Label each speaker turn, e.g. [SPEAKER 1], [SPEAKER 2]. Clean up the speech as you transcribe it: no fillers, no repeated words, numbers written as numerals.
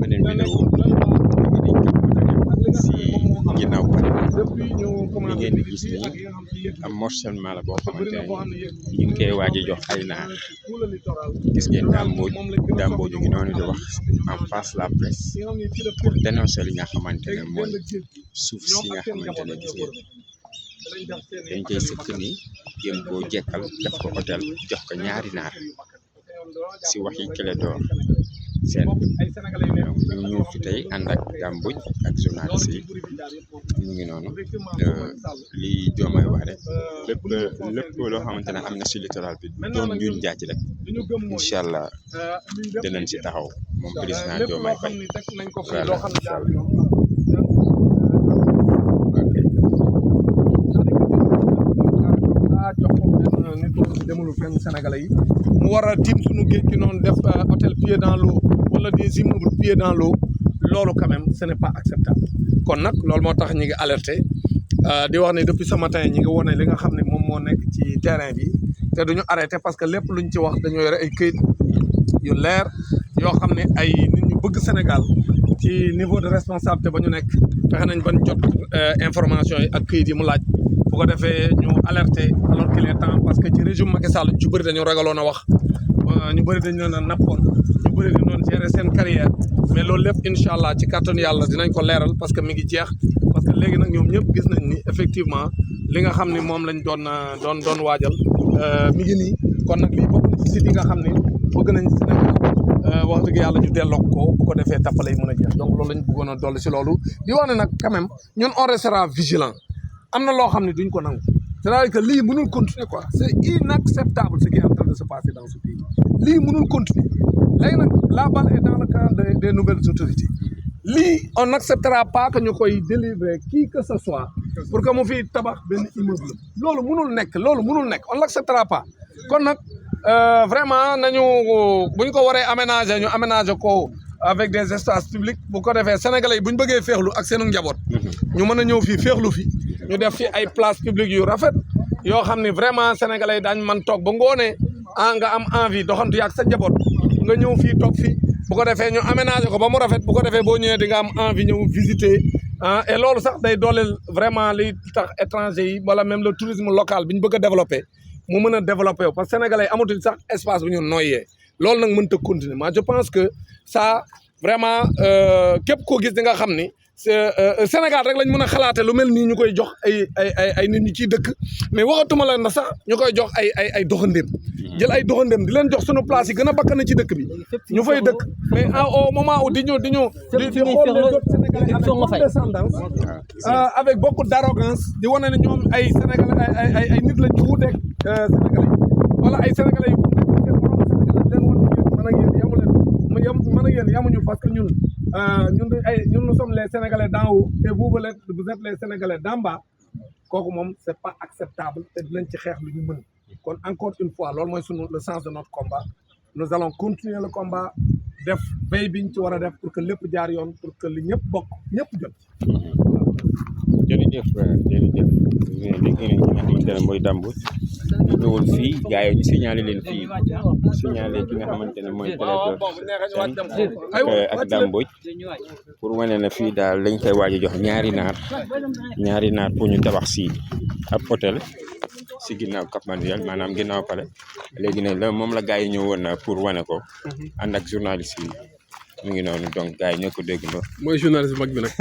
[SPEAKER 1] beneen vidéo si ginnaaw pare li ngeen di gis ni am morcellement la boo xamante ne ñu ngi koy waaj a jox ay naar gis ngeen Dambodj gi noonu di wax en face la presse pour dénoncer li nga xamante ne mooy suuf si nga xamante ne gis ngeen dañ koy sëkk ni jéem koo jekkal def ko hôtel jox ko ñaari naar si waxi Clédor Sène ñu ñëw fi tey ànd ak Dambodj ak journaliste yi ñu ngi noonu li Diomaye wax rek lépp loo xamante ne am na si littoral bi doon ñuñ jàcc rek incha allah dinañ si taxaw moom président Diomaye Faye voilà incha allah.
[SPEAKER 2] demul fenn Sénégalais yi mu war a tiim suñu géej gi noonu def hôtel pied dans l'eau wala des immeubles pied dans l'eau loolu quand même ce n'est pas acceptable kon nag loolu moo tax ñi ngi alerté di wax ne depuis ce matin ñi ngi wone li nga xam ne moom moo nekk ci terrain bi te duñu arrêté parce que lépp luñ ci wax dañoo yore ay këyit yu leer yoo xam ne ay nit ñu bëgg Sénégal ci niveau de responsabilité ba ñu nekk fexe nañ ban jot information yi ak këyit yi mu laaj bu ko defee ñu alerté alors qu'il est temps parce que ci régime Macky Sall ñu ci bëri dañu ragaloon a wax ñu bëri dañu leen a nappoon ñu bëri dañu doon gérer seen carrière mais loolu lépp incha allah ci kàttanu yàlla dinañ ko leeral parce que mi ngi jeex parce que léegi nag ñoom ñëpp gis nañ ni effectivement li nga xam ne moom lañ doon waajal mi ngi nii kon nag lii bokk na ci site yi nga xam ne bëgg nañ Sénégal wax dëgg yàlla ñu delloo ko bu ko defee tappale yi mën a jeex donc loolu lañ bëggoon a dolli si loolu di wax ne nag quand même ñun on restera vigilant am na loo xam ne duñ ko nangu c'est-à-dire que lii mënul continuer quoi c'est inacceptable ce qui est en train de se passer dans ce pays lii mënul continuer léegi nag la balle est dans le camp des nouvelles autorités lii on n'acceptera pas que ñu koy délivrer qui que ce soit pour que mu fi tabax benn immeuble loolu mënul nekk on l'acceptera pas kon nag vraiment nañu bu ñu ko waree aménager ñu aménager ko avec des espaces publics bu ko defee sénégalais yi bu ñu bëggee féexlu ak seenu njaboot ñu mën a ñëw fii féexlu fi ñu def fi ay place publique yu rafet yoo xam ne vraiment sénégalais yi daañ man toog ba ngoonee nga am envie doxantu yaag sa njaboot nga ñëw fii toog fii bu ko defee ñu aménager ko ba mu rafet bu ko defee boo ñëwee di nga am envie ñëw visiter et loolu sax day dooleel vraiment li tax étranger yi wala même le tourisme local bi ñu bëgg a développer mu mën a développer parce que sénégalais yi amatuñ sax espace bu ñu noyyee loolu nag mënta continuer moi je pense que ça vraiment képp koo gis di nga xam ni Sénégal rek lañ mën a xalaate lu mel nii ñu koy jox ay nit ñi ciy dëkk mais waxatuma la na sax ñu koy jox ay doxandéem jël ay doxandéem di leen jox sunu place yi gën a bakkan ci dëkk bi ñu fay dëkk mais au moment où di xool les autres Sénégalais avec condescendance avec beaucoup d'arrogance di wane ne ñoom ay Sénégalais ay nit lañ ci wuuteeg Sénégalais yi wala ay Sénégalais yi man ak yéen yamuñu parce que ñun nous sommes les Sénégalais d'en haut et vous êtes les Sénégalais d'en bas kooku moom c'est pas acceptable te dinañ ci xeex lu ñu mën kon encore une fois loolu mooy le sens de notre combat nous allons continuer le combat def veille bi ñu ci war a def pour que lépp jaar yoon pour que li ñëpp bokk ñëpp jot.
[SPEAKER 1] jërëjëf li nga xamante ne mooy Dambodj ñu ñëwoon fii gars yi ñu signalé leen fii signalé ki nga xamante ne mooy Clédor Sène ak Dambodj pour wane na fii daal lañ koy waaj a jox ñaari naar pour ñu tabax si ab hôtel si ginnaaw Cap Manuel maanaam ginnaaw pale léegi nag la moom la gars yi ñëwoon pour wane ko ànd ak journaliste yi mu ngi noonu donc gars yi ñoo ko dégg.
[SPEAKER 2] mooy journaliste mag bi nag.